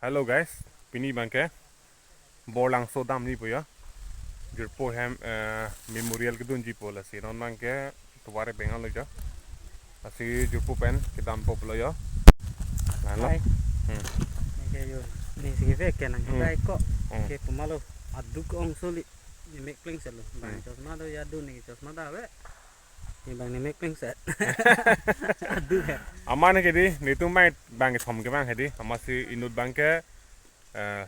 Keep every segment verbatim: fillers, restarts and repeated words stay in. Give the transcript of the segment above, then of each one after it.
Hello guys, pini abangke Borlangso damji pu ya. Jirpo hem, eh, memorial kedunji pu, lasi non abangke tovar beng-an lo ya. Lasi jirpo pen kedam po lo ya. Lahenlo. Hai. Hmm. Neke yo, ne sige ve ke nang Hmm. hai ko. Hmm. Ke puma lo aduk ong soli. Ne mek plengset lo. Bang Hmm. chosma do ya do ne chosma do ave. Ne bang ne mek plengset. Aduk he. Amat ke di, netum mai bang kethom ke bang he di. Amatsi inut abangke, eh,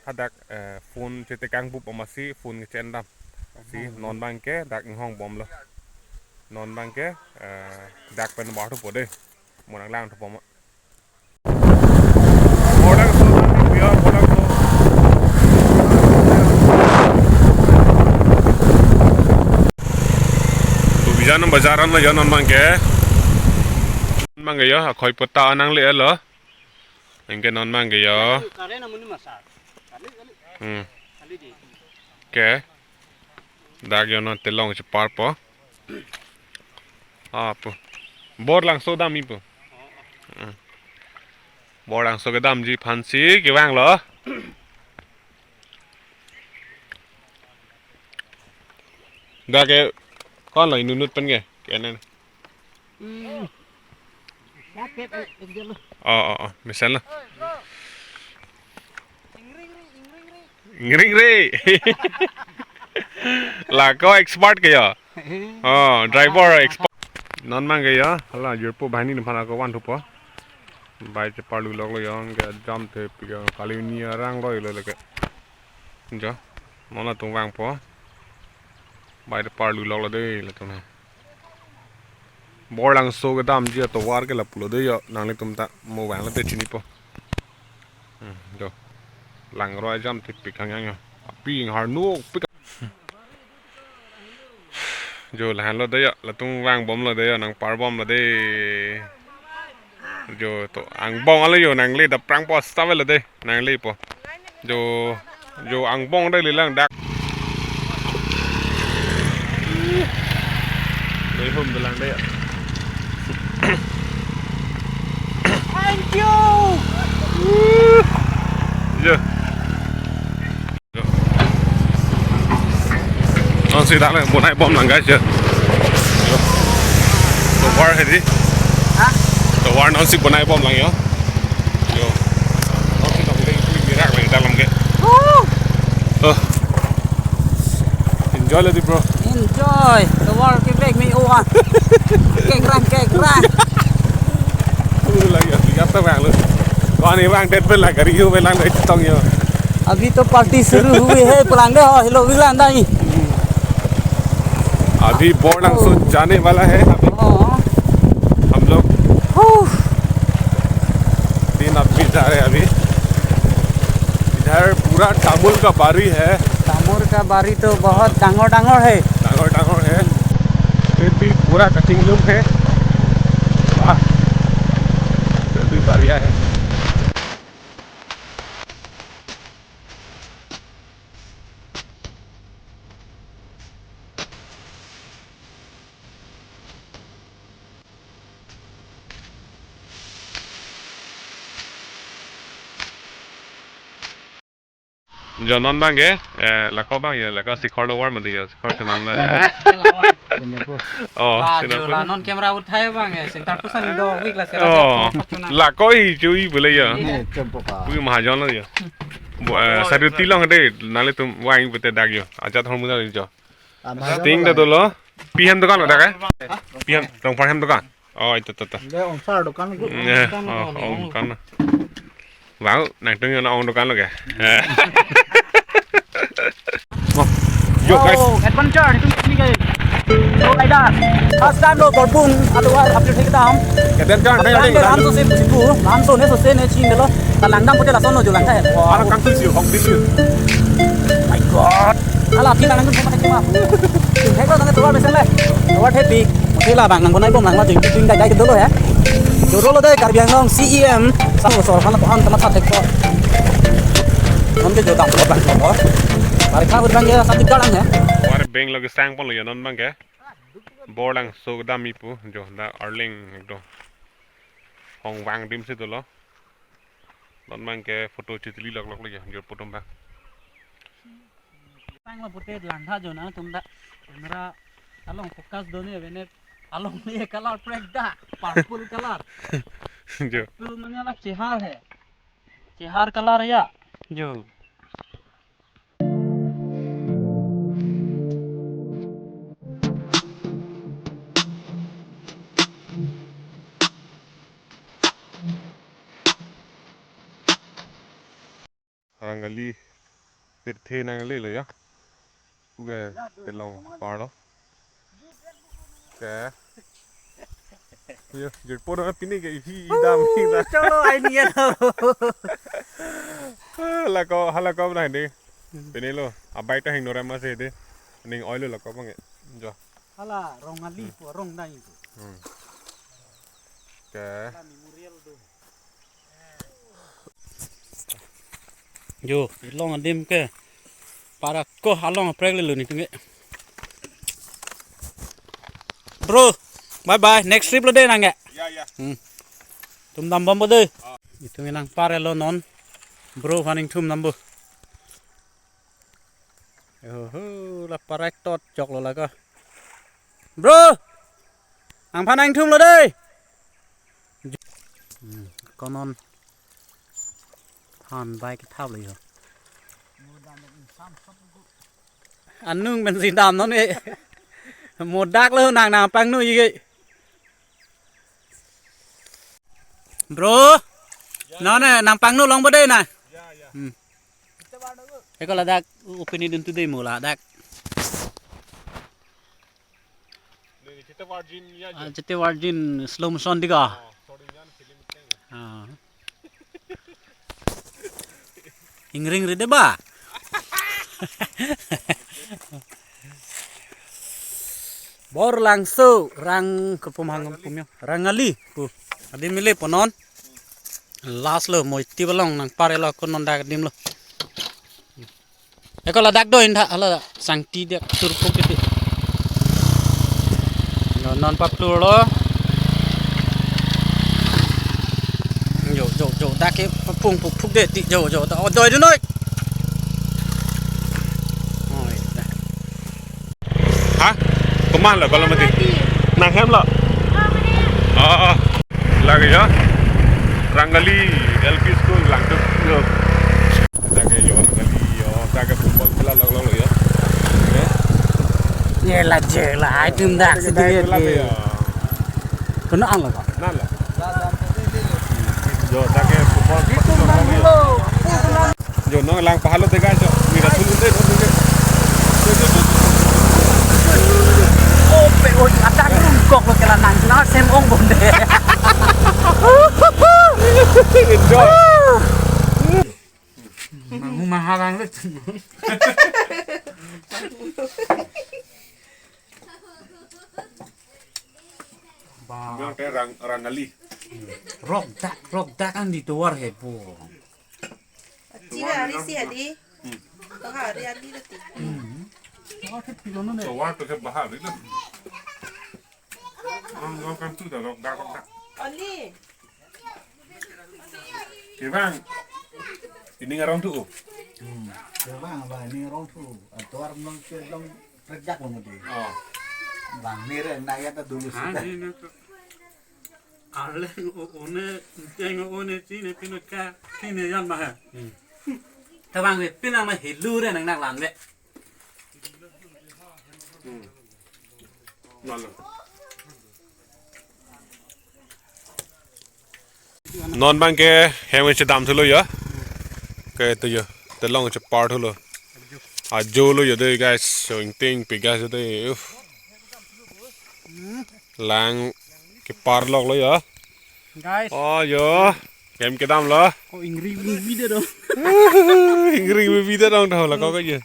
hadak, eh, phone chetekang bup amatsi phone kechen dam. Si non abangke dak inghong bomlo. Non abangke, eh, dak pen bar thupo de. Mo nanglang thupo ma. Borlangso, ya, Borlangso. To bijan bazar an lo ya non abangke. Abangke ya, akhoi pota nangle lo. Anke non abangke ya. Kare na muni masa. Kali, kali. Hmm. Kali di. Ke. Dak yo non telong chepar po. Apo. Borlangso damji pu. Hmm. Borlangso kedamji aphansi kevang lo. Dak ke kon lo inut inut pen ke. Kenen. Hmm. Ya, ke, eh, eh, dia lo. Oh, oh, oh, mesen lo. Ingring re. Lako expert ke ya. Oh, driver expert. Non abangke ya, hala jirpo banghini aphan ako van thupo. Bai cheparlu lok lo ya, anke jam thepik ya, kali ni arang roi lo leke. Jo, non latum vangpo. Bai cheparlu lok lo de latum he. Borlangso kedamji atovar ke lapu lo de ya, nanglitum ta mo vanglote chinipo. Hmm, jo. Langroi jam thepik hang yang ya. Api ingharnuk pik. Jo, lahenlo de ya, latum vang bomlo de ya, nangpar bomlo de. Jo, to angbong alo yo, nangle daprang po sta velo de, nangle po. Jo, jo angbong de lelang dak. Lehum dolang de ya. Thank you. Jo. Non si dak le bonai bomlang guys ya. Yo. Tovar he di. Ha? Tovar non si bonai bomlang yo. Yo. Non si nang dei pui mirak lagi dalam ke. Woo! Oh. Enjoy lo di bro. Enjoy. Tovar ke bag me oan. Kekrang kekrang. Puro lagi ya, lihat ta bang lo. Kau ni bang dead bel lah, gari yo belang dari tong yo. अभी तो पार्टी शुरू हुई है, पलांग दे हो, हेलो, विलान दाई। अभी बोर्डंग सो जाने वाला है अभी। हाँ। हम लोग हूँ। तीन आदमी जा रहे हैं अभी। इधर पूरा तामुल का बारी है। तामुल का बारी तो बहुत डांगोर डांगोर है। डांगोर डांगोर है। फिर भी पूरा कटिंग लूम है। वाह। फिर भी बढ़िया है। Jo non bang ke, eh, lako bang ya, lako sikhor lo war mati ya, sikhor senam la. Oh, ah, senam jo pun. La non camera uthai bang ya, center person do week la sera. Oh, lako hi chui boleh ya. Ini cempok ah. Pui mahajon lo ya. Bo, eh, sadu tilong de, nanglitum wang pute dak yo. Ajat hormu dak yo. Ting da dolo. Pi hem dukan lo dak eh? Pi hem, tong par hem dukan. Oh, itu tuh tuh. Dia ong sar dukan itu. Ya, oh, ong dukan. Wow, nangtum yo na ong dukan lo ke. Yo guys. Oh, adventure itu ini guys. Oh, ada. First time lo Borbung atau apa sih kita am? Adventure, adventure. Lamso si siku, lamso ne so se ne chin lo. Talang dam pute lason lo julang ta. Wow. Anak kangkung sih, hong sih. My God. Hala, phi nang nangtum sama kacima. Thek lo nang tovar besen le. Tovar thek pi. Mungkin la bang nang bonai bomlang ma jing jing kai kai dolo ya. Joro lo dei Karbi Anglong C E M. Sang lo sor hana to an tama thek ko. Nonke jo dam lo bang ko. Bari kha bang ya sati dalang ya. War beng lo ke sang pon lo ya non bang ke. Borlangso kedamji pu jo da arleng ekdom. Hong vang dim si dolo. Non abang ke photo chitili lok lok lagi, jor photo abang. Tang lo pute langtha jo nangtum ta. Camera along focus do ne bene along le color prek da, purple color. Jo. Purple mane la chehar hai. Chehar color ya. Jo. Rangali pirthe nangle lo ya. Uge telong parlo. Ke. Yo, jor photo pini ke hi idam hi da. Cholo, ai ni ya. Lako, halako na de. Pini lo, abai ta hing noram ase de. Ning oil lako abang e. Jo. Hala Rongali pu arong dai pu. Hmm. Ke. Hala memorial do. Jo, ilong adim ke. Para ko along prek le lo netum ke. Bro, bye bye. Next trip lo de nang ke. Ya, ya. Hmm. Tum dambom bo de. Ah. Netum nangpar lo non. Bro, paning thum dam bo. Oho, la parek tot chok lo lako. Bro! Nangphan nangthum lo dei. Hmm, konon. Han bai kethap lo yo. Anung pensi dam non e. Modak lo nang nangpangnu ye. Bro. Non e nangpangnu long bo dei na. Ya, ya. Hmm. Eko ladak upini dun tu dei mo ladak. Ni kita virgin ya Ah, je. Jete virgin slow motion dika. Oh, sorry yan film teng. Ah. Ingring ride ba. Bor langso rang kepum hang pum yo. Rangali pu. Adim mele ponon. Last lo mo iti balong nangpar lo konon dak adim lo. Eko ladak do inda hala sangti dia turpuk iti. Non non pap tur lo. Jo jo jo dak ke pung puk puk de ti jo jo ta odoi du noi. Oi. Ha? Komat lo, komat mati. Nanghem lo. Oh, oh. Lake yo. Rangali L P School langduk yo. Lake yo Rangali yo. Lake football khela lok lok yo. Ye la je la, ai tum dak si dai dikit pela ye. Yo. Kena ang lo. Nang lo. Jo, lake football. Itu mang lo. Jo, non lang pahalo tega jo. Mira sulun de, sulun de. Jo, jo, jo. Oh, pe, oh, ada rungkok lo kela nang. Nang sem ong bonde. Enjoy. Mang maharang lo. Ba. Bilang kayak rang, rangali. Rok dak, rok dak kan di tovar he po. Cina hari si hari. Hmm. Tovar hari hari nanti. Hmm. Tovar tu ke bahar itu. Ang kan tu dah rok dak, rok dak. Oli. Kevang. Ini ngarong tu. Hmm. Kevang ba ini ngarong tu. Atuar menong ke dong kerja pun mesti. Oh. Bang Mir na ya ta dulu. Ah, sudah. Ini tu. Aleng o one, teng o one, sini pinu ka, sini yan mah. Hmm. Tabang be, pinang mah helu re nang nang lan be. Hmm. Lalu. Non abang ke hem chedam thulo ya. Ke tu ya. Telong chepar thulo. Ajo lo ya dei guys. So ingting pe guys dei. Uff. Lang kepar lok lo ya. Guys. Oh yo. Hem kedam lo. Oh ingri ingri de do. Ingri ingri de dong dah lo kok aja.